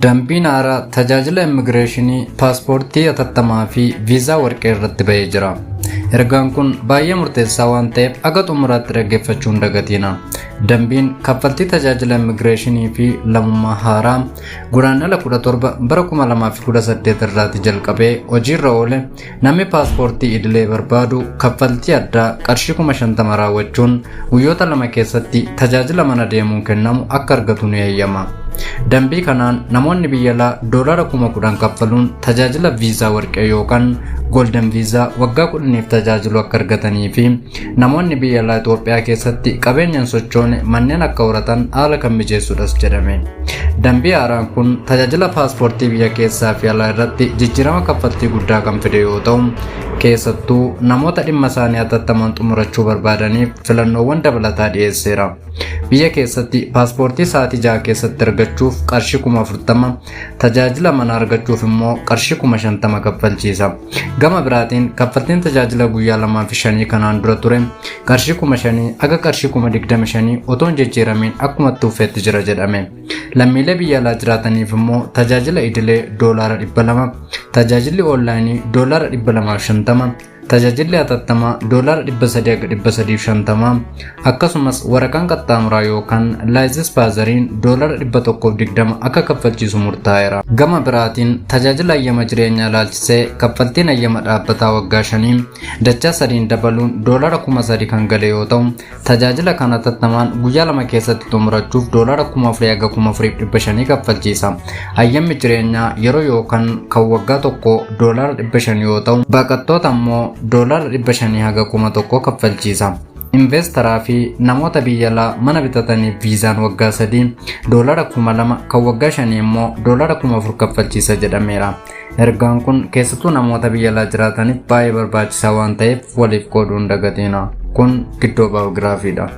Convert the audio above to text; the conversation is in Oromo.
Dambiin haaraa tajaajila immigireeshinii, paaspoortii hatattamaa fi viizaa warqee irratti bahee jira. Ergaan kun baay'ee murteessaa waan ta'eef aga xumuraatti dhaggeeffachuu hin dagatina. Dambiin kaffaltii tajaajila immigireeshinii fi lammummaa haaraa Guraandhala 17 bara 2018 irraati jalqabee hojiirra oole, namni paaspoortii idilee barbaadu kaffaltii addaa qarshii 50,000 raawwachuun guyyoota 2 keessatti tajaajila mana deemuun kennamu akka argatu ni eeyyama. Dambii kanaan namoonni biyya alaa doolara 10,000 kaffaluun tajaajila viizaa warqee yookaan golden visa waggaa 10f tajaajilu akka argatanii fi namoonni biyya alaa Itoophiyaa keessatti qabeenyaan sochoone manneen akka horatan haala kan mijeessudhas jedhame. Dambii haaraan kun tajaajila paaspoortii biyya keessaa fi alaa irratti jijjiirama kaffaltii guddaa kan fide yoo ta'u, keessattuu namoota dhimma isaanii hatattamaan xumurachuu barbaadaniif filannoowwan dabalataa dhiyeesseera. Biyya keessatti paaspoortii sa'aatii 6 keessatti argachuuf qarshii 40,000, tajaajila manaa argachuuf immoo qarshii 50,000 kaffalchiisa. Gama biraatiin kaffaltiin tajaajila guyyaa 2 fi 5 kanaan dura ture qarshii 5,000 aga qarshii 25,000 otoo hin jijjiiramiin akkuma itti fufeetti jira jedhame. Lammiilee biyya alaa jiraataniif immoo tajaajila idilee doolaara 200, tajaajilli oonlaayinii doolaara 250, tajaajilli hatattamaa doolaara 300 haga 350, akkasumas waraqaan qaxxaamuraa yookaan laayizis paazariin doolaara 120 akka kaffalchiisu murtaa'eera. Gama biraatiin tajaajila ayyama jireenyaa ilaalchisee kaffaltiin ayyama dhaabbataa waggaa 5 dachaa sadiin dabaluun doolaara 3,000 kan gale yoo ta'u, tajaajila kana hatattamaan guyyaa 2 keessatti xumurachuuf doolaara 4,000 haga 4,500 kaffalchiisa. Ayyammi jireenyaa yeroo yookaan kan waggaa 1 doolaara 500 yoo ta'u, baqattoota immoo doolaara 500 haga 1,000 kaffalchiisa. Investaraa fi namoota biyya alaa mana bitataniif viizaan waggaa 3 doolara 2,000, kan waggaa 5 immoo doolara 4,000 kaffalchiisa jedhameera. Ergaan kun keessattuu namoota biyya alaa jiraataniif baay'ee barbaachisaa waan ta'eef waliif qooduu hin dagatina. Kun Giddoo Baayogiraafiidha.